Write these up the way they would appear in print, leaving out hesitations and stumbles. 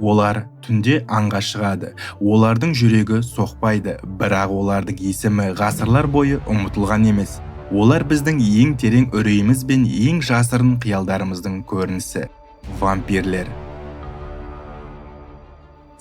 Олар түнде аңға шығады, олардың жүрегі соқпайды, бірақ олардың есімі ғасырлар бойы ұмытылған емес. Олар біздің ең терең үрейіміз бен ең жасырын қиялдарымыздың көрінісі. Вампирлер.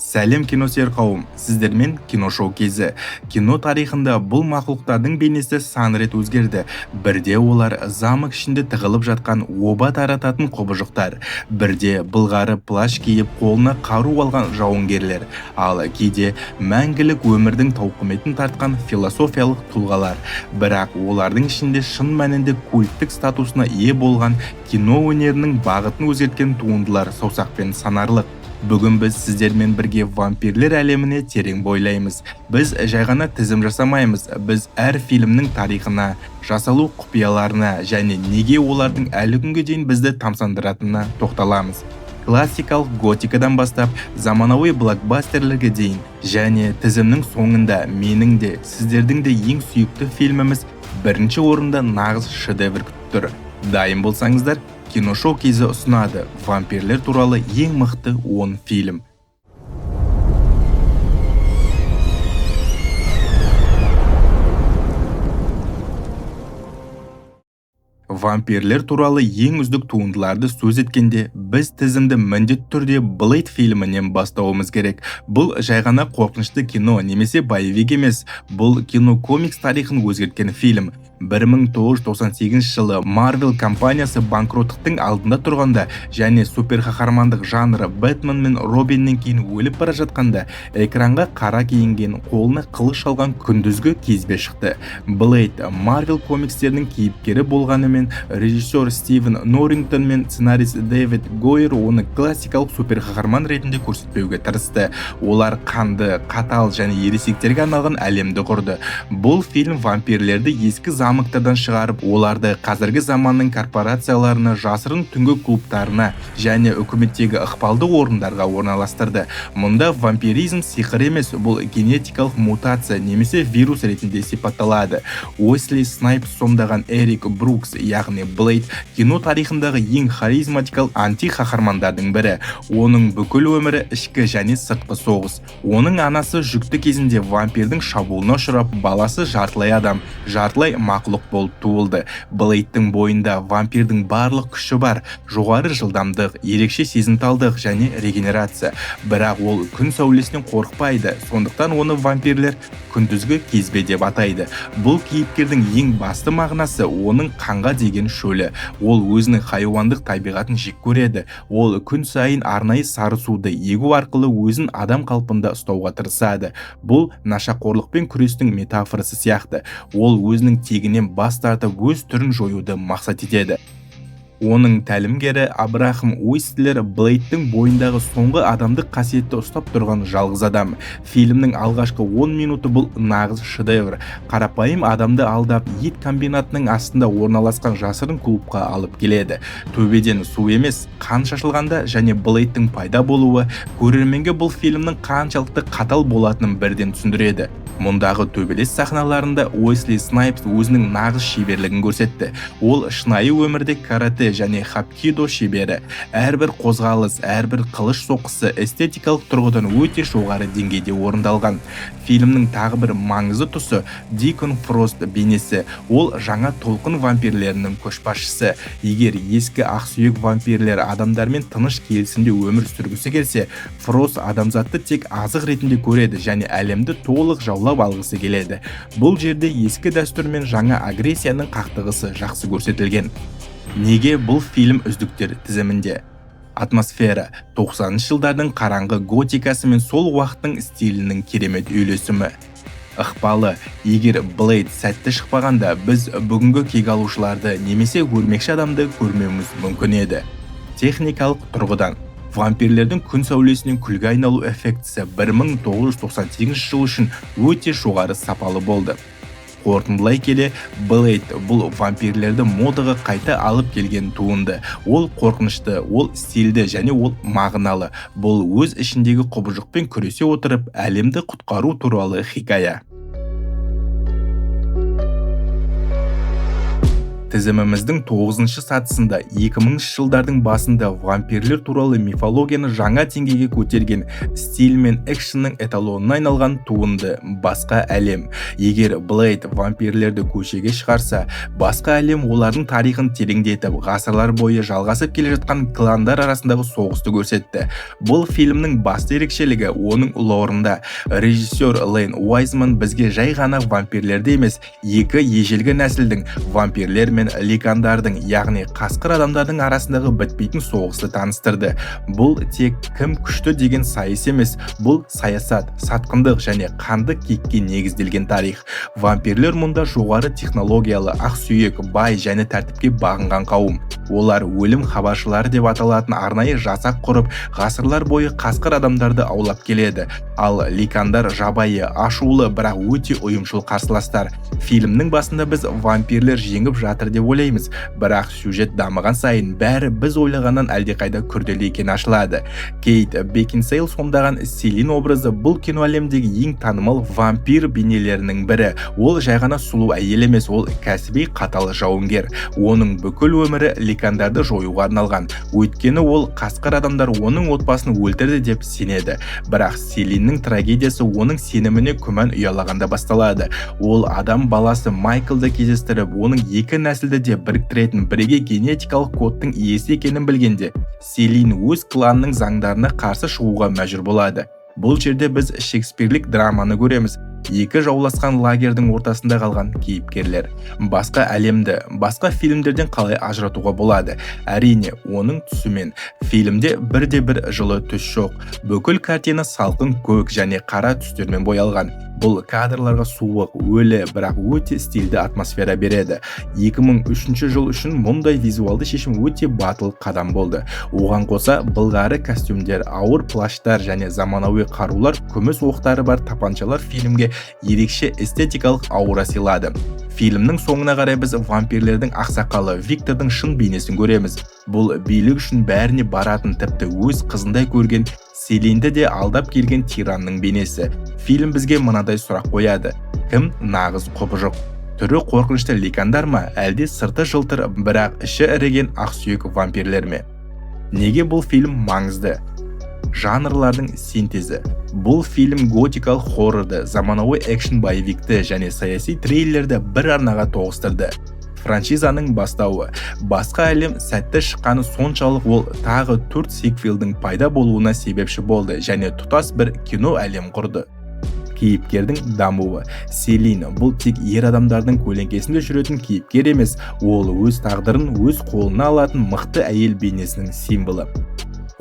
Сәлем киносүйер қауым, сіздермен киношоу кезі. Кино тарихында бұл мақұлықтардың бейнесі сан рет өзгерді. Бірде олар замок ішінде тығылып жатқан оба тарататын құбыжықтар, бірде былғары плащ киіп қолына қару алған жауынгерлер, ал кейде мәңгілік өмірдің тауқыметін тартқан философиялық тұлғалар. Бірақ олардың ішінде шын мәнінде культтік статусына ие болған кино өнерінің бағытын өзгерткен туындылар саусақпен санарлық. Бүгін біз сіздермен бірге вампирлер әлеміне терең бойлаймыз. Біз жай ғана тізім жасамаймыз, біз әр фильмнің тарихына, жасалу құпияларына және неге олардың әлі күнге дейін бізді тамсандыратынына тоқталамыз. Классикалық готикадан бастап заманауи блокбастерлерге дейін және тізімнің соңында менің де, сіздердің де ең сүйікті фильміміз бірінші орында нағыз шедевр күтіп тұр. Дайын болсаңыздар, киношоу кезі ұсынады вампирлер туралы ең мықты 10 фильм. Вампирлер туралы ең үздік туындыларды сөз еткенде, біз тізімді міндетті түрде Блейд фильмінен бастауымыз керек. Бұл жай ғана қорқынышты кино немесе боевик емес, бұл кино комикс тарихын өзгерткен фильм. 1998 жылы Marvel компаниясы банкроттықтың алдында тұрғанда және суперқаһармандық жанры Бэтмен мен Робиннен кейін өліп бара жатқанда экранға қара киінген, қолына қылыш алған күндізгі кезбе шықты. Блейд Marvel комикстерінің кейіпкері болғанымен, режиссер Стивен Норрингтон мен сценарист Дэвид Гойер оны классикалық суперқаһарман ретінде көрсетпеуге тырысты. Олар қанды, қатал және ересектерге арналған әлемді құрды. Бұл фильм вампирлерді ескі замоктардан шығарып, оларды қазіргі заманның корпорацияларына, жасырын түнгі клубтарына және үкіметтегі ықпалды орындарға орналастырды. Мұнда вампиризм сиқыр емес, бұл генетикалық мутация немесе вирус ретінде сипатталады. Уэсли Снайпс сомдаған Эрик Брукс, яғни Блейд, кино тарихындағы ең харизматикалық анти-қаһармандардың бірі. Оның бүкіл өмірі ішкі және сыртқы соғыс. Оның анасы жүкті кезінде вампирдің шабуылына ұшырап, баласы жартылай адам, жартылай мақұлық болып туылды. Блейдтің бойында вампирдің барлық күші бар: жоғары жылдамдық, ерекше сезімталдық және регенерация. Бірақ ол күн сәулесінен қорықпайды, сондықтан оны вампирлер күндізгі кезбе деп атайды. Бұл кейіпкердің ең басты мағынасы оның қанға деген шөлі. Ол өзінің хайуандық табиғатын жек көреді. Ол күн сайын арнайы сары суды егу арқылы өзін адам қалпында ұстауға тырысады. Бұл нашақорлықпен күрестің метафорасы сияқты. Ол өзінің тегінен бас тартып, өз түрін жоюды мақсат етеді. Оның тәлімгері Абрахам Уистлер Блейдтің бойындағы соңғы адамдық қасиетті ұстап тұрған жалғыз адам. Фильмнің алғашқы 10 минуты бұл нағыз шедевр. Қарапайым адамды алдап, ет комбинатының астында орналасқан жасырын клубқа алып келеді. Төбеден су емес, қан шашылғанда және Блейдтің пайда болуы көрерменге бұл фильмнің қаншалықты қатал болатынын бірден түсіндіреді. Мұндағы төбелес сахналарында Уэсли Снайпс өзінің нағыз шеберлігін көрсетті. Ол шынайы өмірде карате және хапкидо шебері. Әрбір қозғалыс, әрбір қылыш соққысы эстетикалық тұрғыдан өте жоғары деңгейде орындалған. Фильмнің тағы бір маңызды тұсы Дикон Фрост бейнесі. Ол жаңа толқын вампирлерінің көшбасшысы. Егер ескі ақсүйек вампирлер адамдармен тыныш келісімде өмір сүргісі келсе, Фрост адамзатты тек азық ретінде көреді және әлемді толық жаулап алғысы келеді. Бұл жерде ескі дәстүр мен жаңа агрессияның қақтығысы жақсы көрсетілген. Неге бұл фильм үздіктер тізімінде? Атмосфера 90 жылдардың қараңғы готикасы мен сол уақыттың стилінің керемет үйлесімі. Ықпалы, егер Блейд сәтті шықпағанда, біз бүгінгі кек алушыларды немесе өрмекші адамды көрмеуіміз мүмкін еді. Техникалық тұрғыдан вампирлердің күн сәулесінен күлге айналу эффектісі 1998 жыл үшін өте жоғары сапалы болды. Қорытындылай келе, Блейд бұл вампирлерді модаға қайта алып келген туынды. Ол қорқынышты, ол стильді және ол мағыналы. Бұл өз ішіндегі құбыжықпен күресе отырып, әлемді құтқару туралы хикая. Тізіміміздің 9-шы сатысында 2000 жылдардың басында вампирлер туралы мифологияны жаңа деңгейге көтерген стиль мен экшннің эталонына айналған туынды «Басқа әлем». Егер Блейд вампирлерді көшеге шығарса, «Басқа әлем» олардың тарихын тереңдетіп, ғасырлар бойы жалғасып келе жатқан кландар арасындағы соғысты көрсетті. Бұл фильмнің басты ерекшелігі оның лорында. Режиссер Лейн Уайзман бізге жай ғана вампирлерді емес, екі ежелгі нәсілдің, вампирлер мен ликандардың, яғни қасқыр адамдардың арасындағы бітпейтін соғысты таныстырды. Бұл тек кім күшті деген сайыс емес, бұл саясат, сатқындық және қанды кекке негізделген тарих. Вампирлер мұнда жоғары технологиялы, ақсүйек, бай және тәртіпке бағынған қауым. Олар өлім хабаршылары деп аталатын арнайы жасақ құрып, ғасырлар бойы қасқыр адамдарды аулап келеді. Ал ликандар жабайы, ашулы, бірақ өте ұйымшыл қарсыластар. Фильмнің басында біз вампирлер жеңіп жатыр деп ойлаймыз, бірақ сюжет дамыған сайын бәрі біз ойлағаннан әлдеқайда күрделі екені ашылады. Кейт Бекинсейл сомдаған Селин образы бұл кино әлемдегі ең танымал вампир бейнелерінің бірі. Ол жай ғана сұлу әйел емес, ол кәсіби қатал жауынгер. Оның бүкіл өмірі ликандарды жоюға арналған. Өйткені ол қасқыр адамдар оның отбасын өлтірді деп сенеді. Бірақ Селиннің трагедиясы оның сеніміне күмән ұялағанда басталады. Ол адам баласы Майклды кездестіріп, оның екі нәсілді де біріктіретін бірегей генетикалық кодтың иесі екенін білгенде, Селин өз кланының заңдарына қарсы шығуға мәжбүр болады. Бұл жерде біз шекспирлік драманы көреміз. Екі жауласқан лагердің ортасында қалған кейіпкерлер. Басқа әлемді басқа фильмдерден қалай ажыратуға болады? Әрине, оның түсімен. Фильмде бірде бір жылы түс жоқ. Бүкіл картина салқын көк және қара түстермен боялған. Бұл кадрларға суық, өлі, бірақ өте стильді атмосфера береді. 2003 жыл үшін мұндай визуалды шешім өте батыл қадам болды. Оған қоса былғары костюмдер, ауыр плащтар және заманауи қарулар, күміс оқтары бар тапаншалар фильмге ерекше эстетикалық аура сыйлады. Фильмнің соңына қарай біз вампирлердің ақсақалы Виктордың шын бейнесін көреміз. Бұл билік үшін бәріне баратын, тіпті өз қызындай көрген Селинді де алдап келген тиранның бейнесі. Фильм бізге мынадай сұрақ қояды: кім нағыз құбыжық? Түрі қорқынышты ликандар ма, әлде сырты жылтыр, бірақ іші іріген ақсүйек вампирлер ме? Неге бұл фильм маңызды? Жанрлардың синтезі. Бұл фильм готикалық хоррорды, заманауи экшн боевикті және саяси триллерді бір арнаға тоғыстырды. Франшизаның бастауы. Басқа әлем сәтті шыққаны соншалық, ол тағы 4 сиквелдің пайда болуына себепші болды және тұтас бір кино әлем құрды. Кейіпкердің дамуы. Селин бұл тек ер адамдардың көлеңкесінде жүретін кейіпкер емес, ол өз тағдырын өз қолына алатын мықты әйел бейнесінің символы.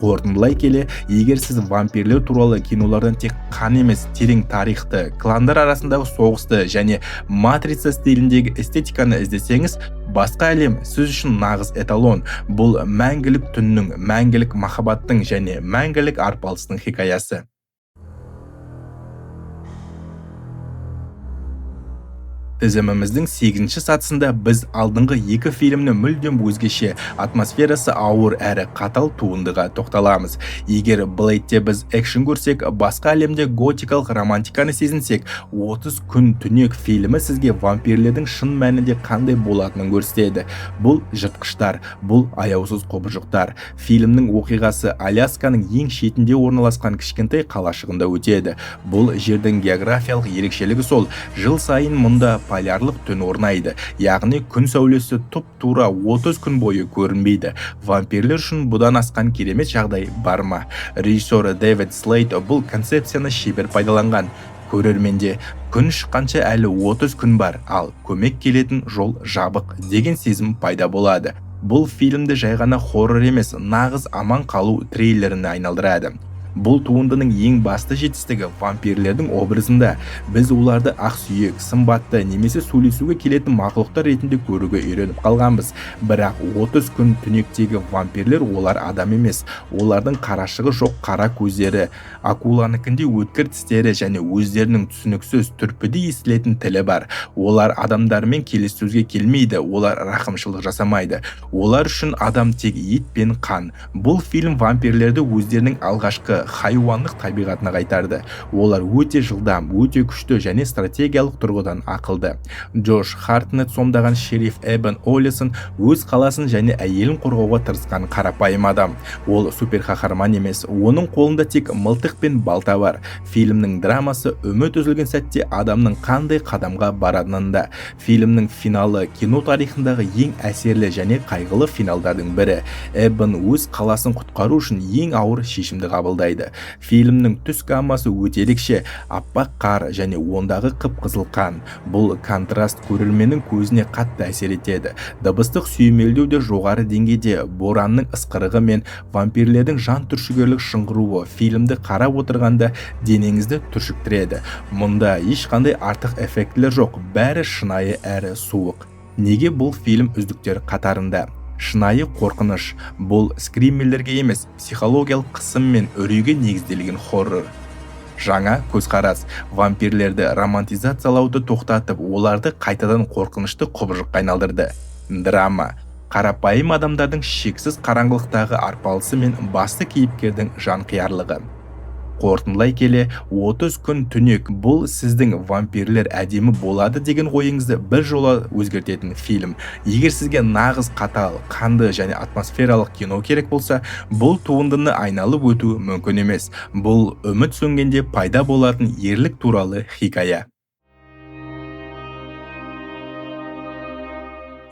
Қорытындылай келе, егер сіз вампирлер туралы кинолардан тек қан емес, терең тарихты, кландар арасындағы соғысты және матрица стиліндегі эстетиканы іздесеңіз, Басқа әлем сіз үшін нағыз эталон. Бұл мәңгілік түннің, мәңгілік махаббаттың және мәңгілік арпалыстың хикаясы. Тізіміміздің 8-ші сатысында біз алдыңғы екі фильмні мүлдем өзгеше, атмосферасы ауыр әрі қатал туындыға тоқталамыз. Егер Блейдте біз экшн көрсек, Басқа әлемде готикалық романтиканы сезінсек, 30 күн түнек фильмі сізге вампирлердің шын мәнінде қандай болатынын көрсетеді. Бұл жыртқыштар, бұл аяусыз құбыжықтар. Фильмнің оқиғасы Алясканың ең шетінде орналасқан кішкентай қалашығында өтеді. Бұл жердің географиялық ерекшелігі сол, жыл сайын мұнда полярлық түн орнайды, яғни күн сәулесі тұп-тура 30 күн бойы көрінбейді. Вампирлер үшін бұдан асқан керемет жағдай бар ма? Режиссер Дэвид Слейд бұл концепцияны шебер пайдаланған. Көрерменде күн шыққанша әлі 30 күн бар, ал көмек келетін жол жабық деген сезім пайда болады. Бұл фильмді жай ғана хоррор емес, нағыз аман қалу триллеріне айналдырады. Бұл туындының ең басты жетістігі вампирлердің образында. Біз оларды ақсүйек, сымбатты немесе сөйлесуге келетін мақұлықтар ретінде көруге үйреніп қалғанбыз. Бірақ 30 күн түнектегі вампирлер олар адам емес. Олардың қарашығы жоқ қара көздері, акуланыкіндей өткір тістері және өздерінің түсініксіз түрпідей естілетін тілі бар. Олар адамдармен келіссөзге келмейді, олар рақымшылық жасамайды. Олар үшін адам тек ет пен қан. Бұл фильм вампирлерді өздерінің алғашқы хайуандық табиғатына қайтарды. Олар өте жылдам, өте күшті және стратегиялық тұрғыдан ақылды. Джош Хартнетт сомдаған шериф Эбен Оллисон өз қаласын және әйелін қорғауға тырысқан қарапайым адам. Ол суперқаһарман емес, оның қолында тек мылтық пен балта бар. Фильмнің драмасы үміт үзілген сәтте адамның қандай қадамға баратынында. Фильмнің финалы кино тарихындағы ең әсерлі және қайғылы финалдардың бірі. Эбен өз қаласын құтқару үшін ең ауыр шешімді қабылдайды. Фильмнің түс гаммасы өте ерекше: аппақ қар және ондағы қып-қызыл қан. Бұл контраст көрерменнің көзіне қатты әсер етеді. Дыбыстық сүйемелдеу де жоғары деңгейде. Боранның ысқырығы мен вампирлердің жан түршігерлік шыңғыруы фильмді қарап отырғанда денеңізді түршіктіреді. Мұнда ешқандай артық эффектілер жоқ, бәрі шынайы әрі суық. Неге бұл фильм үздіктер қатарында? Шынайы қорқыныш. Бұл скримерлерге емес, психологиялық қысым мен үрейге негізделген хоррор. Жаңа көзқарас. Вампирлерді романтизациялауды тоқтатып, оларды қайтадан қорқынышты құбыжыққа айналдырды. Драма. Қарапайым адамдардың шексіз қараңғылықтағы арпалысы мен басты кейіпкердің жанқиярлығы. Қорытындылай келе, 30 күн түнек бұл сіздің вампирлер әдемі болады деген ойыңызды бір жола өзгертетін фильм. Егер сізге нағыз қатал, қанды және атмосфералық кино керек болса, бұл туындыны айналып өту мүмкін емес. Бұл үміт сөнгенде пайда болатын ерлік туралы хикая.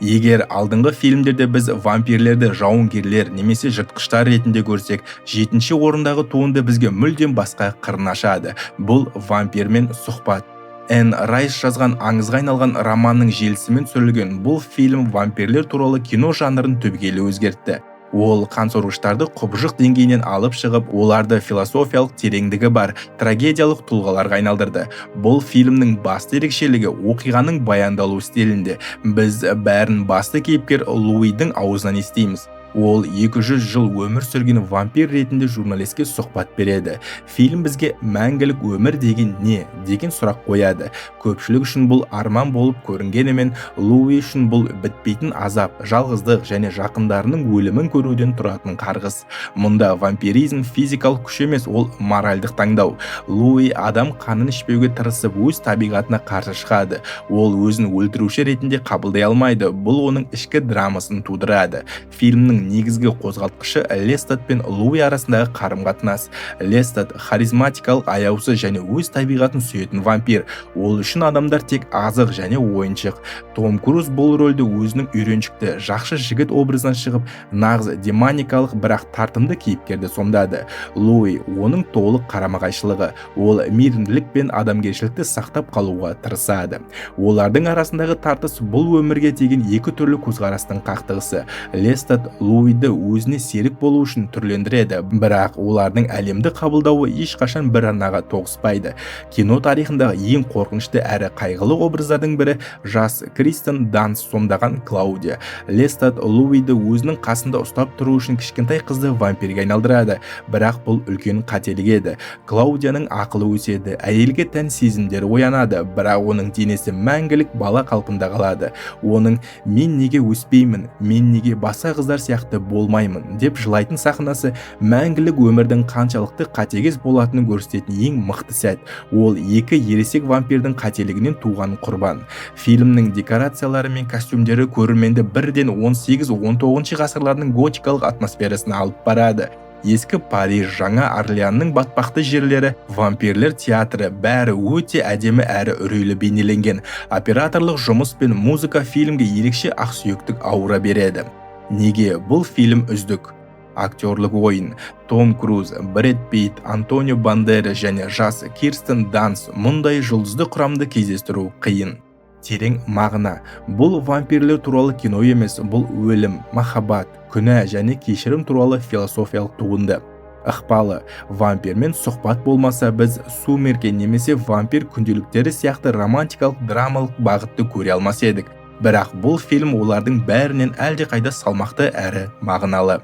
Егер алдыңғы фильмдерде біз вампирлерді жауынгерлер немесе жыртқыштар ретінде көрсек, 7-ші орындағы туынды бізге мүлдем басқа қырын ашады. Бұл вампирмен сұхбат. Энн Райс жазған аңызға айналған романның желісімен түсірілген бұл фильм вампирлер туралы кино жанрын түбегейлі өзгертті. Ол қансорғыштарды құбыжық деңгейінен алып шығып, оларды философиялық тереңдігі бар трагедиялық тұлғаларға айналдырды. Бұл фильмнің басты ерекшелігі оқиғаның баяндалу стилінде. Біз бәрін басты кейіпкер Луидің аузынан естиміз. Ол 200 жыл өмір сүрген вампир ретінде журналистке сұхбат береді. Фильм бізге мәңгілік өмір деген не деген сұрақ қояды. Көпшілік үшін бұл арман болып көрінгенімен, Луи үшін бұл бітпейтін азап, жалғыздық және жақындарының өлімін көруден тұратын қарғыс. Мұнда вампиризм физикалық күш емес, ол моральдық таңдау. Луи адам қанын ішпеуге тырысып, өз табиғатына қарсы шығады. Ол өзін өлтіруші ретінде қабылдай алмайды. Бұл оның ішкі драмасын тудырады. Фильмнің негізгі қозғалтқышы Лестат пен Луи арасындағы қарым-қатынас. Лестат харизматикалық, аяусыз және өз табиғатын сүйетін вампир. Ол үшін адамдар тек азық және ойыншық. Том Круз бұл рөлді өзінің үйреншікті, жақсы жігіт образынан шығып, нағыз демоникалық, бірақ тартымды кейіпкерді сомдады. Луи оның толық қарама-қайшылығы. Ол мейірімділік пен адамгершілікті сақтап қалуға тырысады. Олардың арасындағы тартыс бұл өмірге деген екі түрлі көзқарастың қақтығысы. Лестат Луиді өзіне серік болу үшін түрлендіреді, бірақ олардың әлемді қабылдауы ешқашан бір арнаға тоғыспайды. Кино тарихындағы ең қорқынышты әрі қайғылы образдардың бірі жас Кристен Данст сомдаған Клаудия. Лестат Луиді өзінің қасында ұстап тұру үшін кішкентай қызды вампирге айналдырады, бірақ бұл үлкен қателік еді. Клаудияның ақылы өседі, әйелге тән сезімдері оянады, бірақ оның денесі мәңгілік бала қалпында қалады. Оның «мен неге өспеймін, мен неге басқа қыздар сияқты болмаймын» деп жылайтын сахнасы мәңгілік өмірдің қаншалықты қатыгез болатынын көрсететін ең мықты сәт. Ол екі ересек вампирдің қателігінен туған құрбан. Фильмнің декорациялары мен костюмдері көрерменді бірден 18-19 ғасырлардың готикалық атмосферасына алып барады. Ескі Париж, жаңа Орлеанның батпақты жерлері, вампирлер театры бәрі өте әдемі әрі үрейлі бейнеленген. Операторлық жұмыс пен музыка фильмге ерекше ақсүйектік аура береді. Неге бұл фильм үздік? Актерлік ойын. Том Круз, Брэд Питт, Антонио Бандерас және жас Кирстен Данст мұндай жұлдызды құрамды кездестіру қиын. Терең мағына. Бұл вампирлер туралы кино емес, бұл өлім, махаббат, күнә және кешірім туралы философиялық туынды. Ықпалы. Вампирмен сұхбат болмаса, біз Сумерки немесе вампир күнделіктері сияқты романтикалық драмалық бағытты көре алмас едік. Бірақ бұл фильм олардың бәрінен әлдеқайда салмақты әрі мағыналы.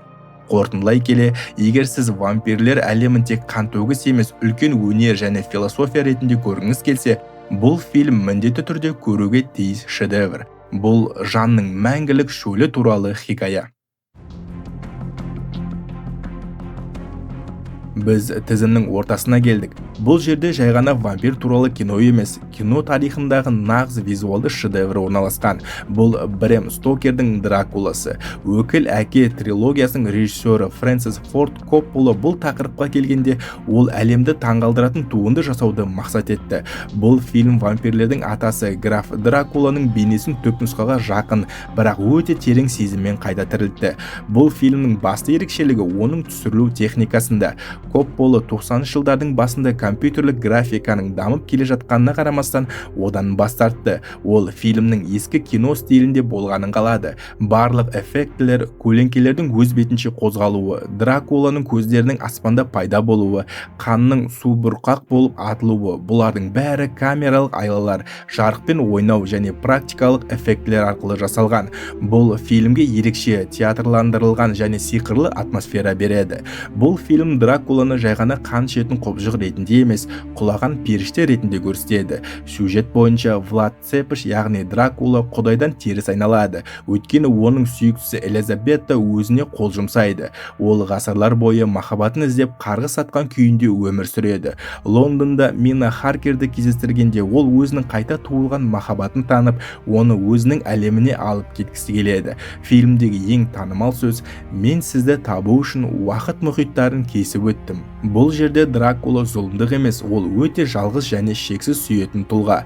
Қорытындылай келе, егер сіз вампирлер әлемін тек қантөгіс емес, үлкен өнер және философия ретінде көргіңіз келсе, бұл фильм міндетті түрде көруге тиіс шедевр. Бұл жанның мәңгілік шөлі туралы хикая. Біз тізімнің ортасына келдік. Бұл жерде жай ғана вампир туралы кино емес, кино тарихындағы нағыз визуалды шедевр орналасқан. Бұл Брэм Стокердің Дракуласы. Өкіл әке трилогиясының режиссері Фрэнсис Форд Коппола бұл тақырыпқа келгенде ол әлемді таңғалдыратын туынды жасауды мақсат етті. Бұл фильм вампирлердің атасы граф Дракуланың бейнесін түпнұсқаға жақын, бірақ өте терең сезіммен қайта тірілтті. Бұл фильмнің басты ерекшелігі оның түсірілу техникасында. Коппола 90 жылдардың басында компьютерлік графиканың дамып келе жатқанына қарамастан одан бас тартты. Ол фильмнің ескі кино стилінде болғанын қалады. Барлық эффектілер, көлеңкелердің өз бетінше қозғалуы, Дракуланың көздерінің аспанда пайда болуы, қанның субұрқақ болып атылуы, бұлардың бәрі камералық айлалар, жарықпен ойнау және практикалық эффектілер арқылы жасалған. Бұл фильмге ерекше театрландырылған және сиқырлы атмосфера береді. Бұл фильм Дракуланы жай ғана қан ішетін құбыжық ретінде емес, құлаған періште ретінде көрсетеді. Сюжет бойынша Влад Цепеш, яғни Дракула, құдайдан теріс айналады. Өйткені оның сүйіктісі Элизабетта өзіне қол жұмсайды. Ол ғасырлар бойы махаббатын іздеп қарғыс атқан күйінде өмір сүреді. Лондонда Мина Харкерді кездестіргенде ол өзінің қайта туылған махаббатын танып, оны өзінің әлеміне алып кеткісі келеді. Фильмдегі ең танымал сөз: «Мен сізді табу үшін уақыт мұхиттарын кесіп өттім». Бұл жерде Дракула зұлымдық емес, ол өте жалғыз және шексіз сүйетін тұлға.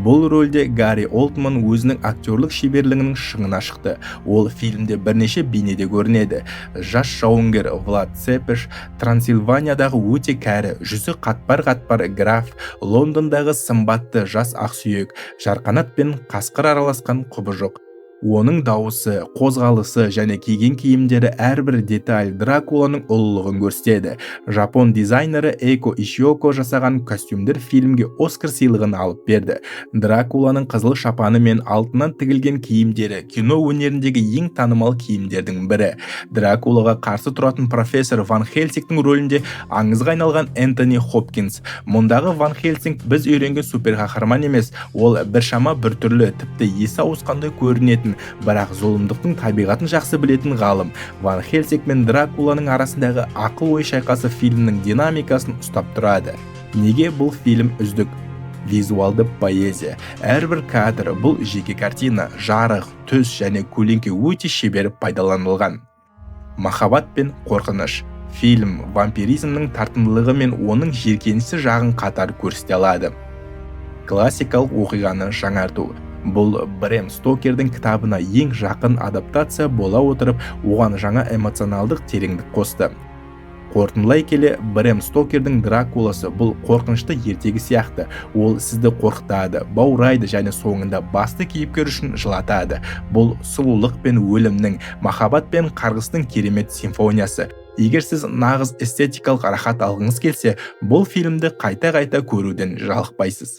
Бұл рөлде Гарри Олдман өзінің актерлік шеберлігінің шыңына шықты. Ол фильмде бірнеше бейнеде көрінеді. Жас жауынгер Влад Цепеш, Трансильваниядағы өте кәрі, жүзі қатпар-қатпар граф, Лондондағы сымбатты жас ақсүйек, жарқанат пен қасқыр араласқан құбыжық. Оның дауысы, қозғалысы және киген киімдері, әрбір деталь Дракуланың ұлылығын көрсетеді. Жапон дизайнері Эйко Ишиоко жасаған костюмдер фильмге Оскар сыйлығын алып берді. Дракуланың қызыл шапаны мен алтыннан тігілген киімдері кино өнеріндегі ең танымал киімдердің бірі. Дракулаға қарсы тұратын профессор Ван Хельсингтің рөлінде аңызға айналған Энтони Хопкинс. Мұндағы Ван Хельсинг біз үйренген суперқаһарман емес, ол біршама біртүрлі, тіпті есі ауысқандай көрінетін, бірақ зұлымдықтың табиғатын жақсы білетін ғалым. Ван Хельсинг мен Дракуланың арасындағы ақыл-ой шайқасы фильмнің динамикасын ұстап тұрады. Неге бұл фильм үздік? Визуалды поэзия. Әрбір кадр бұл жеке картина, жарық, түс және көлеңке өте шебер пайдаланылған. Махаббат пен қорқыныш. Фильм вампиризмнің тартымдылығы мен оның жиіркенішті жағын қатар көрсете алады. Классикалық оқиғаны жаңарту. Бұл Брэм Стокердің кітабына ең жақын адаптация бола отырып, оған жаңа эмоционалдық тереңдік қосты. Қорытындылай келе, Брэм Стокердің Дракуласы бұл қорқынышты ертегі сияқты. Ол сізді қорқытады, баурайды және соңында басты кейіпкер үшін жылатады. Бұл сұлулық пен өлімнің, махаббат пен қарғыстың керемет симфониясы. Егер сіз нағыз эстетикалық рахат алғыңыз келсе, бұл фильмді қайта-қайта көруден жалықпайсыз.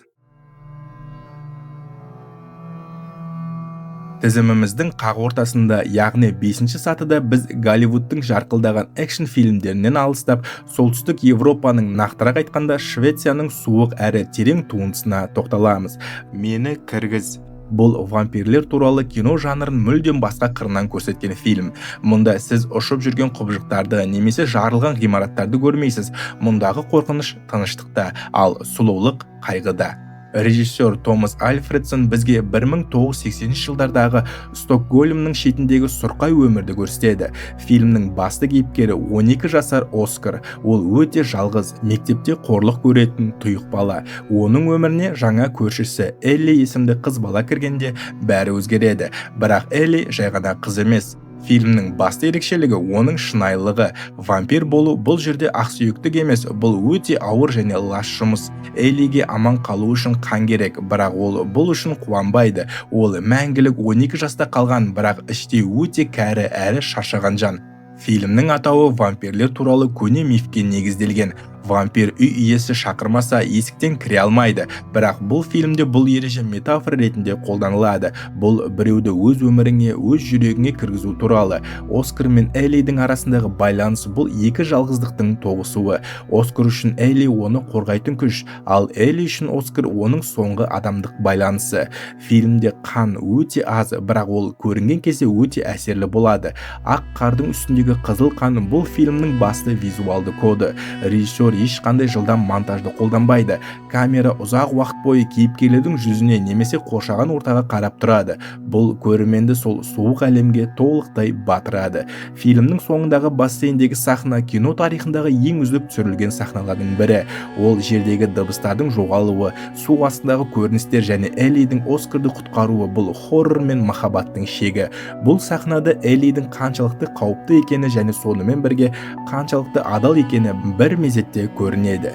Тізіміміздің қақ ортасында, яғни 5-ші сатыда біз Голливудтың жарқылдаған экшн фильмдерінен алыстап, солтүстік Европаның, нақтырақ айтқанда Швецияның суық әрі терең туындысына тоқталамыз. Мені кіргіз. Бұл вампирлер туралы кино жанрын мүлдем басқа қырынан көрсеткен фильм. Мұнда сіз ұшып жүрген құбыжықтарды немесе жарылған ғимараттарды көрмейсіз. Мұндағы қорқыныш тыныштықта, ал сұлулық қайғыда. Режиссер Томас Альфредсон бізге 1980 жылдардағы Стокгольмнің шетіндегі сұрқай өмірді көрсетеді. Фильмнің басты кейіпкері 12 жасар Оскар. Ол өте жалғыз, мектепте қорлық көретін тұйық бала. Оның өміріне жаңа көршісі Элли есімді қыз бала кіргенде бәрі өзгереді. Бірақ Элли жай ғана қыз емес. Фильмнің басты ерекшелігі оның шынайылығы. Вампир болу бұл жерде ақсүйектік емес, бұл өте ауыр және лас жұмыс. Эллиге аман қалу үшін қан керек, бірақ ол бұл үшін қуанбайды. Ол мәңгілік 12 жаста қалған, бірақ іштей өте кәрі әрі шаршаған жан. Фильмнің атауы вампирлер туралы көне мифке негізделген. Вампир үй иесі шақырмаса, есіктен кіре алмайды. Бірақ бұл фильмде бұл ереже метафора ретінде қолданылады. Бұл біреуді өз өміріңе, өз жүрегіңе кіргізу туралы. Оскар мен Эллидің арасындағы байланыс — бұл екі жалғыздықтың тоғысуы. Оскар үшін Элли — оны қорғайтын күш, ал Элли үшін Оскар — оның соңғы адамдық байланысы. Фильмде қан өте аз, бірақ ол көрінген кезде өте әсерлі болады. Ақ қардың үстіндегі қызыл қан — бұл фильмнің басты визуалды коды. Режиссер ешқандай жылдам монтажды қолданбайды. Камера ұзақ уақыт бойы кейіпкерлердің жүзіне немесе қоршаған ортаға қарап тұрады. Бұл көрерменді сол суық әлемге толықтай батырады. Фильмнің соңындағы бассейндегі сахна — кино тарихындағы ең үздік түсірілген сахналардың бірі. Ол жердегі дыбыстардың жоғалуы, су астындағы көріністер және Эллидің Оскарды құтқаруы — бұл хоррор мен махаббаттың шегі. Бұл сахнада Эллидің қаншалықты қауіпті екені және сонымен бірге қаншалықты адал екені бір мезетте көрінеді.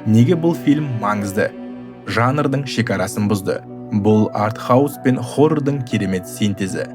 Неге бұл фильм маңызды? Жанрдың шекарасын бұзды. Бұл артхаус пен хоррордың керемет синтезі.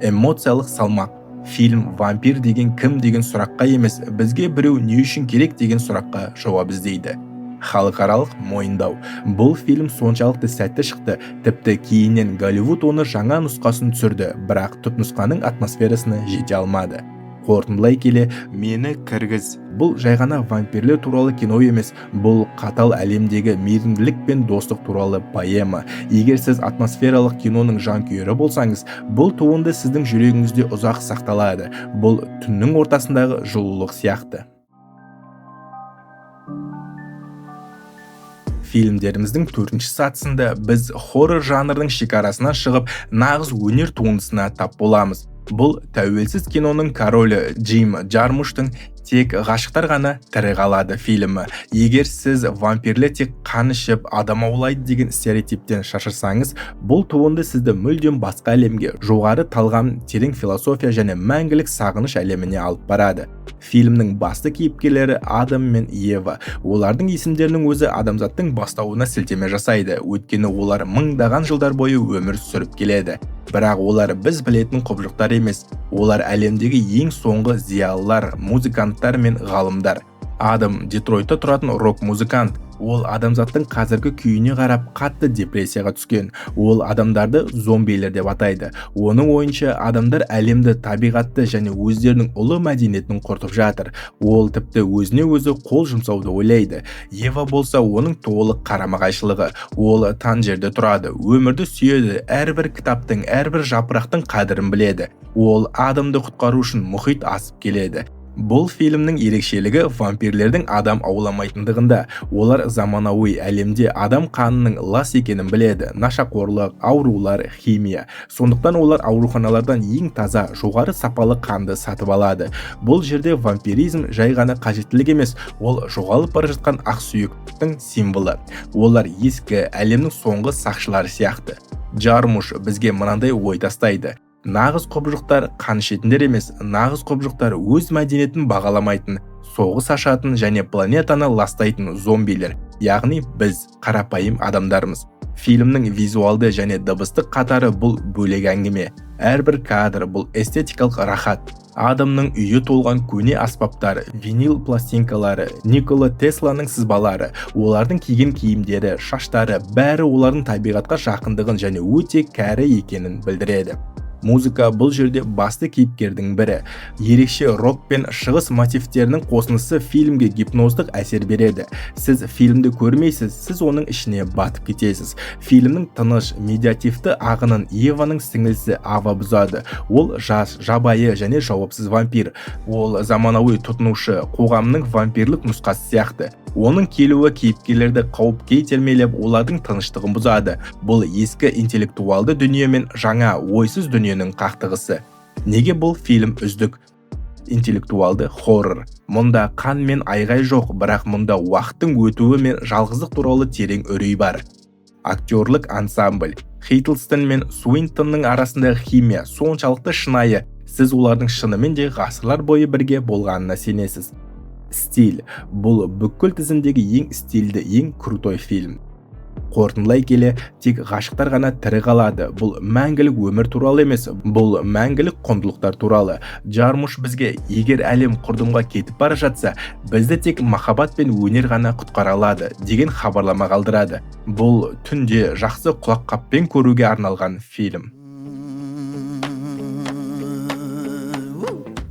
Эмоциялық салмақ. Фильм вампир деген кім деген сұраққа емес, бізге біреу не үшін керек деген сұраққа жауап іздейді. Халықаралық мойындау. Бұл фильм соншалықты сәтті шықты, тіпті кейіннен Голливуд оны жаңа нұсқасын түсірді, бірақ түпнұсқаның атмосферасына жете алмады. Қорытындылай келе, «Мені кіргіз» — бұл жай ғана вампирлер туралы кино емес, бұл қатал әлемдегі мейірімділік пен достық туралы поэма. Егер сіз атмосфералық киноның жанкүйері болсаңыз, бұл туынды сіздің жүрегіңізде ұзақ сақталады. Бұл түннің ортасындағы жылулық сияқты. Фильмдеріміздің төртінші сатысында біз хоррор жанрының шекарасынан шығып, нағыз өнер туындысына тап боламыз. Бұл тәуелсіз киноның королі Джим Джармуштың «Тек ғашықтар ғана тірі қалады» фильмі. Егер сіз вампирлер тек қан ішіп, адам аулайды деген стереотиптен шаршасаңыз, бұл туынды сізді мүлдем басқа әлемге, жоғары талғам, терең философия және мәңгілік сағыныш әлеміне алып барады. Фильмнің басты кейіпкерлері — Адам мен Ева. Олардың есімдерінің өзі адамзаттың бастауына сілтеме жасайды, өйткені олар мыңдаған жылдар бойы өмір сүріп келеді. Бірақ олар біз білетін құбыжықтар емес. Олар әлемдегі ең соңғы зиялылар, музыканттар мен ғалымдар. Адам — Детройтта тұратын рок музыкант. Ол адамзаттың қазіргі күйіне қарап, қатты депрессияға түскен. Ол адамдарды зомбилер деп атайды. Оның ойынша, адамдар әлемді, табиғатты және өздерінің ұлы мәдениетін құртып жатыр. Ол тіпті өзіне өзі қол жұмсауды ойлайды. Ева болса, оның толық қарама-қайшылығы. Ол Танжерде тұрады, өмірді сүйеді, әрбір кітаптың, әрбір жапырақтың қадірін біледі. Ол Адамды құтқару үшін мұхит асып келеді. Бұл фильмнің ерекшелігі — вампирлердің адам ауламайтындығында. Олар заманауи әлемде адам қанының лас екенін біледі: нашақорлық, аурулар, химия. Сондықтан олар ауруханалардан ең таза, жоғары сапалы қанды сатып алады. Бұл жерде вампиризм жай ғана қажеттілік емес, ол жоғалып бара жатқан ақсүйектің символы. Олар ескі әлемнің соңғы сақшылары сияқты. Джармуш бізге мынандай ой тастайды: нағыз құбыжықтар қан ішетіндер емес, нағыз құбыжықтар — өз мәдениетін бағаламайтын, соғыс ашатын және планетаны ластайтын зомбилер, яғни біз, қарапайым адамдармыз. Фильмнің визуалды және дыбыстық қатары — бұл бөлек әңгіме. Әрбір кадр — бұл эстетикалық рахат. Адамның үйі толған көне аспаптар, винил пластинкалары, Никола Тесланың сызбалары, олардың киген киімдері, шаштары — бәрі олардың табиғатқа жақындығын және өте кәрі екенін білдіреді. Музыка бұл жерде басты кейіпкердің бірі. Ерекше рок пен шығыс мотивтерінің қосындысы фильмге гипноздық әсер береді. Сіз фильмді көрмейсіз, сіз оның ішіне батып кетесіз. Фильмнің тыныш, медитативті ағынын Еваның сіңілісі Ава бұзады. Ол жас, жабайы және жауапсыз вампир. Ол заманауи тұтынушы қоғамның вампирлік нұсқасы сияқты. Оның келуі кейіпкерлерді қауіпке итермелеп, олардың тыныштығын бұзады. Бұл ескі интеллектуалды дүние мен жаңа ойсыз дүниенің қақтығысы. Неге бұл фильм үздік интеллектуалды хоррор? Мұнда қан мен айғай жоқ, бірақ мұнда уақыттың өтуі мен жалғыздық туралы терең үрей бар. Актерлік ансамбль. Хиддлстон мен Суинтонның арасындағы химия соншалықты шынайы, сіз олардың шынымен де ғасырлар бойы бірге болғанына сенесіз. Стиль. Бұл бүкіл тізімдегі ең стильді, ең крутой фильм. Қорытындылай келе, тек ғашықтар ғана тірі қалады. Бұл мәңгілік өмір туралы емес, бұл мәңгілік құндылықтар туралы. Джармуш бізге егер әлем құрдымға кетіп бара жатса, бізді тек махаббат пен өнер ғана құтқара алады деген хабарлама қалдырады. Бұл түнде жақсы құлаққаппен көруге арналған фильм.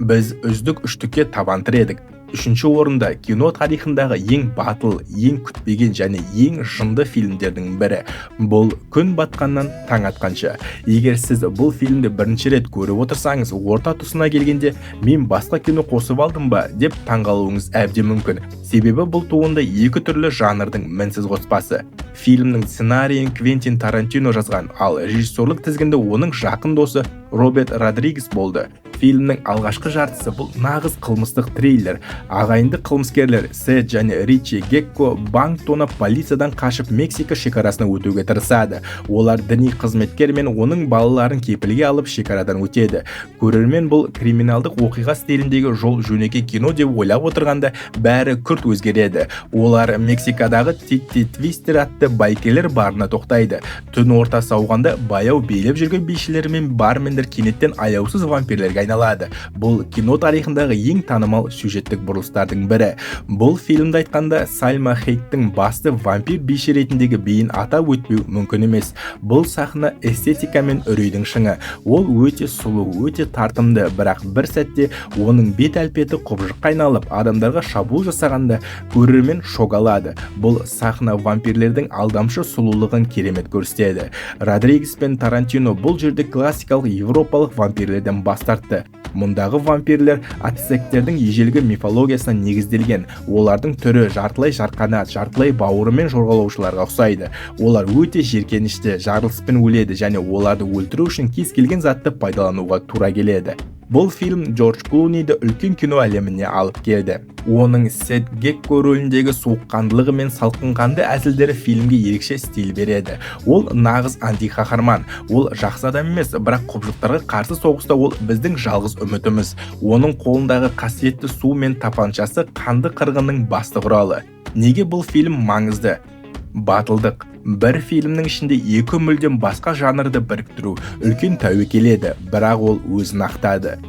Біз үздік үштікке табан тіредік. Үшінші орында кино тарихындағы ең батыл, ең күтпеген және ең жынды фильмдердің бірі. Бұл күн батқаннан таң атқанша. Егер сіз бұл фильмді бірінші рет көріп отырсаңыз, орта тұсына келгенде мен басқа кино қосып алдым ба деп таңғалуыңыз әбден мүмкін. Себебі бұл туынды екі түрлі жанрдың мінсіз қоспасы. Фильмнің сценарийін Квентин Тарантино жазған, ал режиссерлік тізгінді оның жақын досы Роберт Родригес болды. Фильмнің алғашқы жартысы бұл нағыз қылмыстық триллер. Ағайынды қылмыскерлер Сет және Ричи Гекко банк тонап полициядан қашып Мексика шекарасына өтуге тырысады. Олар діни қызметкер мен оның балаларын кепілге алып шекарадан өтеді. Көрермен бұл криминалдық оқиға стиліндегі жол жөнекей кино деп ойлап отырғанда бәрі күрт өзгереді. Олар Мексикадағы Титти Твистер атты байкерлер барына тоқтайды. Түн ортасы ауғанда баяу билеп жүрген бишілер мен бармендер кенеттен аяусыз вампирлерге айналады. Бұл кино тарихындағы ең танымал сюжеттік бұрылыстардың бірі. Бұл фильмді айтқанда Сальма Хейктің басты вампир биші ретіндегі биін атап өтпеу мүмкін емес. Бұл сахна эстетика мен үрейдің шыңы. Ол өте сұлу, өте тартымды, бірақ бір сәтте оның бет әлпеті құбыжыққа айналып, адамдарға шабуыл жасағанда көрермен шок алады. Бұл сахна вампирлердің алдамшы сұлулығын керемет көрсетеді. Родригес пен Тарантино бұл жерде классикалық европалық вампирлерден бас тартты. Мұндағы вампирлер ацтектердің ежелгі мифологиясына негізделген. Олардың түрі жартылай жарқанат, жартылай бауырымен жорғалаушыларға ұқсайды. Олар өте жеркенішті, жарылыспен өледі және оларды өлтіру үшін кез келген затты пайдалануға тура келеді. Бұл фильм Джордж Клуниді үлкен кино әлеміне алып келді. Оның Сет Гекко рөліндегі суыққандылығы мен салқынқанды әзілдері фильмге ерекше стиль береді. Ол нағыз антиқаһарман. Ол жақсы адам емес, бірақ құбыжықтарға қарсы соғыста ол біздің жалғыз үмітіміз. Оның қолындағы қасиетті су мен тапаншасы қанды қырғынның басты құралы. Неге бұл фильм маңызды? Батылдық. Бір фильмнің ішінде екі мүлдем басқа жанрды біріктіру үлкен тәуекел еді, бірақ ол өзін ақтады.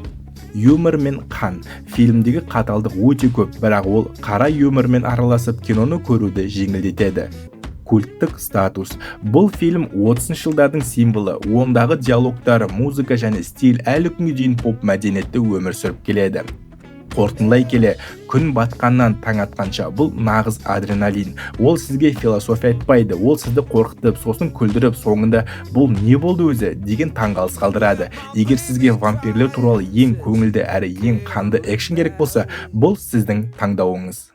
Юмор мен қан. Фильмдегі қаталдық өте көп, бірақ ол қара юмормен араласып киноны көруді жеңілдетеді. Культтық статус. Бұл фильм 30 жылдардың символы. Ондағы диалогтар, музыка және стиль әлі күнге дейін поп мәдениетте өмір сүріп келеді. Қорытындылай келе, күн батқаннан таң атқанша бұл нағыз адреналин. Ол сізге философия айтпайды, ол сізді қорқытып, сосын күлдіріп, соңында бұл не болды өзі деген таңғалыс қалдырады. Егер сізге вампирлер туралы ең көңілді әрі ең қанды экшн керек болса, бұл сіздің таңдауыңыз.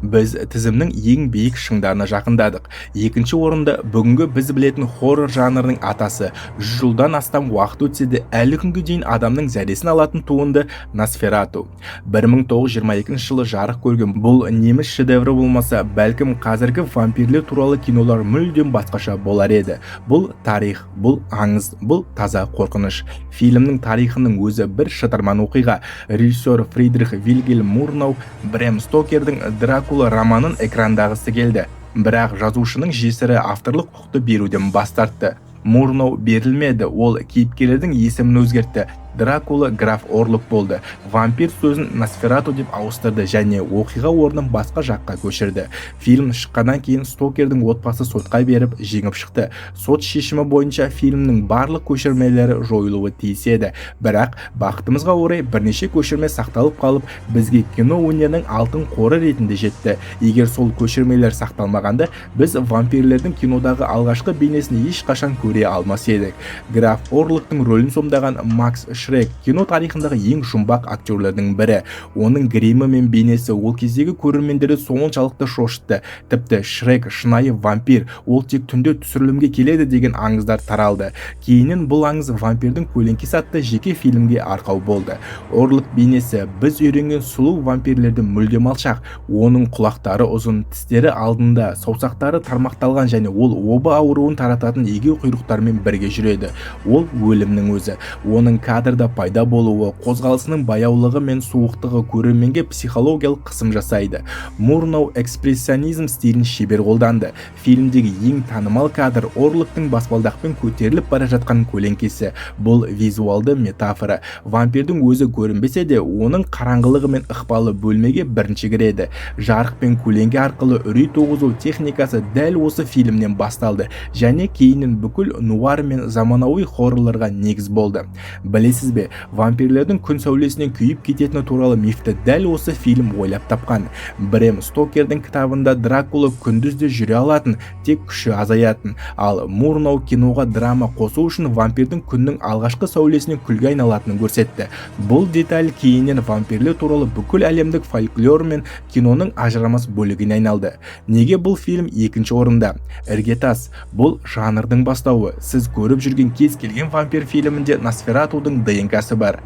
Біз тізімнің ең биік шыңдарына жақындадық. Екінші орында бүгінгі біз білетін хоррор жанрының атасы, 100 жылдан астам уақыт өтсе де әлі күнге дейін адамның зәресін алатын туынды Носферату. 1922 жылы жарық көрген бұл неміс шедеврі болмаса, бәлкім қазіргі вампирлер туралы кинолар мүлдем басқаша болар еді. Бұл тарих, бұл аңыз, бұл таза қорқыныш. Фильмнің тарихының өзі бір шытырман оқиға. Режиссер Фридрих Вильгельм Мурнау Брэм Стокердің Дракула романын экрандағысы келді. Бірақ жазушының жесірі авторлық құқықты беруден бас тартты. Мурнау берілмеді, ол кейіпкерлердің есімін өзгертті. Дракула граф Орлок болды. Вампир сөзін Носферату деп ауыстырды және оқиға орнын басқа жаққа көшірді. Фильм шыққаннан кейін Стокердің отбасы сотқа беріп, жеңіп шықты. Сот шешімі бойынша фильмнің барлық көшірмелері жойылуы тиіс еді. Бірақ бақытымызға орай бірнеше көшірме сақталып қалып, бізге кино өнерінің алтын қоры ретінде жетті. Егер сол көшірмелер сақталмағанда, біз вампирлердің кинодағы алғашқы бейнесін ешқашан көре алмас едік. Граф Орлоктың рөлін сомдаған Макс Шрек кино тарихындағы ең жұмбақ актерлердің бірі. Оның гримі мен бейнесі ол кездегі көрермендерді соншалықты шошытты. Тіпті Шрек шынайы вампир, ол тек түнде түсірілімге келеді деген аңыздар таралды. Кейіннен бұл аңыз вампирдің көлеңкесі атты жеке фильмге арқау болды. Орлок бейнесі біз үйренген сұлу вампирлерден мүлдем алшақ. Оның құлақтары ұзын, тістері алдында, саусақтары тармақталған және ол оба ауруын тарататын егеу құйрықтармен бірге жүреді. Ол өлімнің өзі. Оның кадр кадрда пайда болуы, қозғалысының баяулығы мен суықтығы көрерменге психологиялық қысым жасайды. Мурноу экспрессионизм стилін шебер қолданды. Фильмдегі ең танымал кадр — Орлоктың баспалдақпен көтеріліп бара жатқан көлеңкесі. Бұл визуалды метафора. Вампирдің өзі көрінбесе де, оның қараңғылығы мен ықпалы бөлмеге бірінші кіреді. Жарық пен көлеңке арқылы үрей туғызу техникасы дәл осы фильмнен басталды және кейіннен бүкіл нуар мен заманауи хоррорларға негіз болды. Білесіз бе, вампирлердің күн сәулесінен күйіп кететіні туралы мифті дәл осы фильм ойлап тапқан. Брэм Стокердің кітабында Дракула күндіз де жүре алатын, тек күші азаятын. Ал Мурноу киноға драма қосу үшін вампирдің күннің алғашқы сәулесінен күлге айналатынын көрсетті. Бұл деталь кейіннен вампирлер туралы бүкіл әлемдік фольклор мен киноның ажырамас бөлігіне айналды. Неге бұл фильм екінші орында? Іргетас. Бұл жанрдың бастауы. Сіз көріп жүрген кез келген вампир фильмінде Носфератудың ДНК-сы бар.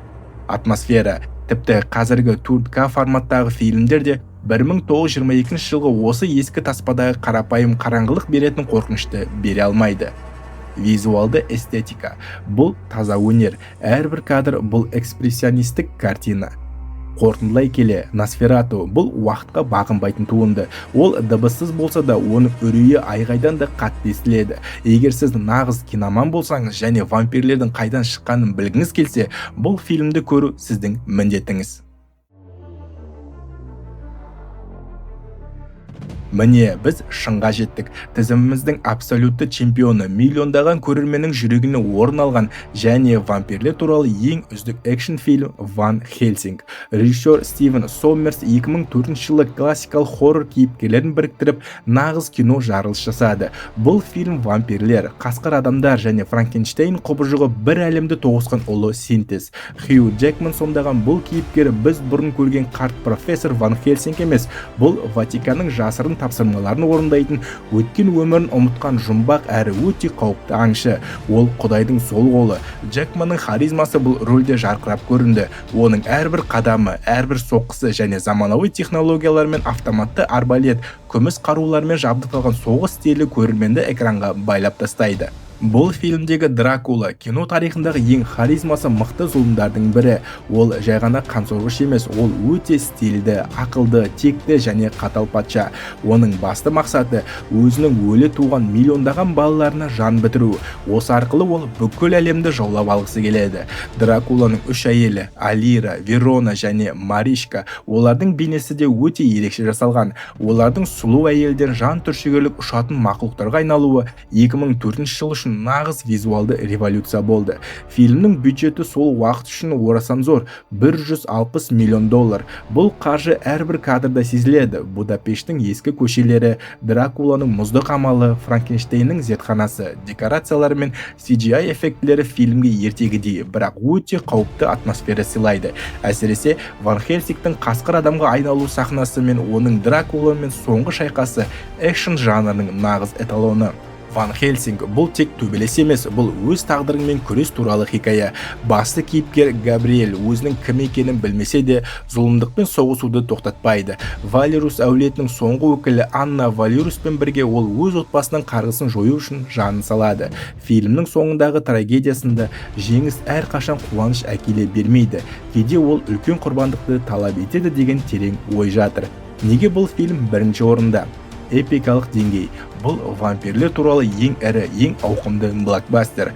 Атмосфера. Тіпті қазіргі 4К форматтағы фильмдер де 1922 жылғы осы ескі таспадағы қарапайым қараңғылық беретін қорқынышты бере алмайды. Визуалды эстетика. Бұл таза өнер. Әрбір кадр — бұл экспрессионистік картина. Қорытындылай келе, Носферату — бұл уақытқа бағынбайтын туынды. Ол дыбыссыз болса да, оның үрейі айғайдан да қатты естіледі. Егер сіз нағыз киноман болсаңыз және вампирлердің қайдан шыққанын білгіңіз келсе, бұл фильмді көру сіздің міндетіңіз. Міне, біз шыңға жеттік. Тізіміміздің абсолютті чемпионы, миллиондаған көрерменнің жүрегіне орын алған және вампирлер туралы ең үздік экшн фильм — Ван Хельсинг. Режиссер Стивен Соммерс 2004 жылы классикалық хоррор кейіпкерлерін біріктіріп, нағыз кино жарылыс жасады. Бұл фильм — вампирлер, қасқыр адамдар және Франкенштейн құбыжығы бір әлемді тоғысқан ұлы синтез. Хью Джекман сомдаған бұл кейіпкер біз бұрын көрген қарт профессор Ван Хельсинг емес, бұл Ватиканның жасырын тапсырмаларын орындайтын, өткен өмірін ұмытқан жұмбақ әрі өте қауіпті аңшы. Ол құдайдың сол қолы. Джекманның харизмасы бұл рөлде жарқырап көрінді. Оның әрбір қадамы, әрбір соққысы және заманауи технологиялар мен автоматты арбалет, күміс қарулармен жабдықталған соғыс стилі көрерменді экранға байлап тастайды. Бұл фильмдегі Дракула — кино тарихындағы ең харизмасы мықты зұлымдардың бірі. Ол жай ғана қансорғыш емес, ол өте стильді, ақылды, текті және қатал патша. Оның басты мақсаты — өзінің өлі туған миллиондаған балаларына жан бітіру. Осы арқылы ол бүкіл әлемді жаулап алғысы келеді. Дракуланың үш әйелі — Алира, Верона және Маришка — олардың бейнесі де өте ерекше жасалған. Олардың сұлу әйелден жан түршігерлік ұшатын мақұлықтарға айналуы 2004 жыл үшін нағыз визуалды революция болды. Фильмнің бюджеті сол уақыт үшін орасан зор — 160 миллион доллар. Бұл қаржы әрбір кадрда сезіледі. Будапештің ескі көшелері, Дракуланың мұзды қамалы, Франкенштейннің зертханасы, декорациялары мен CGI эффектілері фильмге ертегідей, бірақ өте қауіпті атмосфера сыйлайды. Әсіресе Ван Хельсингтің қасқыр адамға айналу сахнасы мен оның Дракуламен соңғы шайқасы — экшн жанрының нағыз эталоны. Ван Хельсинг — бұл тек төбелес емес, бұл өз тағдырыңмен күрес туралы хикая. Басты кейіпкер Габриэль өзінің кім екенін білмесе де, зұлымдықпен соғысуды тоқтатпайды. Валерус әулетінің соңғы өкілі Анна Валеруспен бірге ол өз отбасының қарғысын жою үшін жанын салады. Фильмнің соңындағы трагедиясында жеңіс әрқашан қуаныш әкеле бермейді. Кейде ол үлкен құрбандықты талап етеді деген терең ой жатыр. Неге бұл фильм бірінші орында? Эпикалық деңгей. Бұл вампирлер туралы ең ірі, ең ауқымды блокбастер.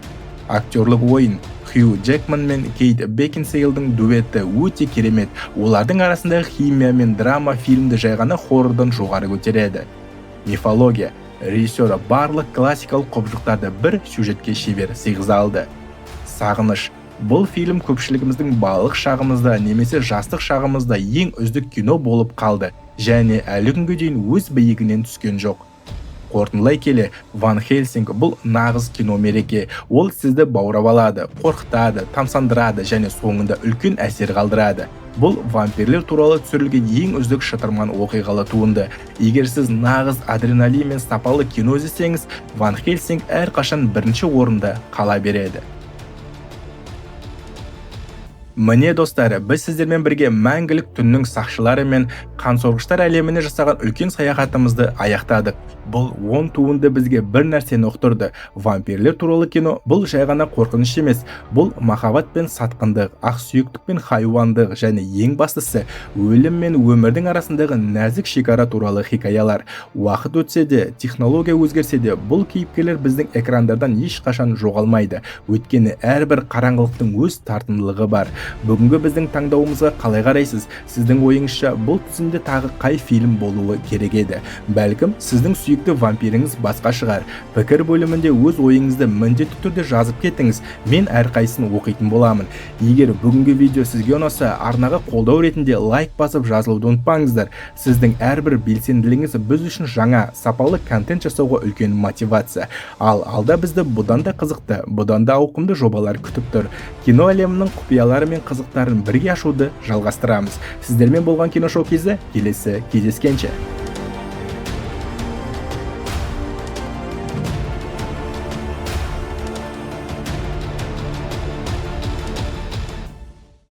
Актерлік ойын. Хью Джекман мен Кейт Бекинсейлдің дуэті өте керемет. Олардың арасындағы химия мен драма фильмді жай ғана хоррордан жоғары көтереді. Мифология. Режиссері барлық классикалық құбыжықтарды бір сюжетке шебер сыйғыза алды. Сағыныш. Бұл фильм көпшілігіміздің балалық шағымызда немесе жастық шағымызда ең үздік кино болып қалды және әлі күнге дейін өз биігінен түскен жоқ. Қорытындылай келе, Ван Хельсинг — бұл нағыз кино мереке. Ол сізді баурап алады, қорқытады, тамсандырады және соңында үлкен әсер қалдырады. Бұл вампирлер туралы түсірілген ең үздік шытырман оқиғалы туынды. Егер сіз нағыз адреналин мен сапалы кино іздесеңіз, Ван Хельсинг әрқашан бірінші орында қала береді. Міне, достар, біз сіздермен бірге мәңгілік түннің сақшылары мен қансорғыштар әлеміне жасаған үлкен саяхатымызды аяқтадық. Бұл 10 туынды бізге бір нәрсені ұқтырды: вампирлер туралы кино бұл жай ғана қорқыныш емес, бұл махаббат пен сатқындық, ақсүйектік пен хайуандық және ең бастысы, өлім мен өмірдің арасындағы нәзік шекара туралы хикаялар. Уақыт өтсе де, технология өзгерсе де, бұл кейіпкерлер біздің экрандардан ешқашан жоғалмайды, өйткені әрбір қараңғылықтың өз тартымдылығы бар. Бүгінгі біздің таңдауымызға қалай қарайсыз? Сіздің ойыңызша, бұл тізімде тағы қай фильм болуы керек еді? Бәлкім, сіздің сүйікті вампиріңіз басқа шығар. Пікір бөлімінде өз ойыңызды міндетті түрде жазып кетіңіз, мен әрқайсысын оқитын боламын. Егер бүгінгі видео сізге ұнаса, арнаға қолдау ретінде лайк басып, жазылуды ұмытпаңыздар. Сіздің әрбір белсенділігіңіз біз үшін жаңа, сапалы контент жасауға үлкен мотивация. Ал алда бізді бұдан да қызықты, бұдан да ауқымды жобалар күтіп тұр. Кино әлемінің құпиялары мен қызықтарын бірге ашуды жалғастырамыз. Сіздермен болған Киношоу кезі. Келесі кездескенше!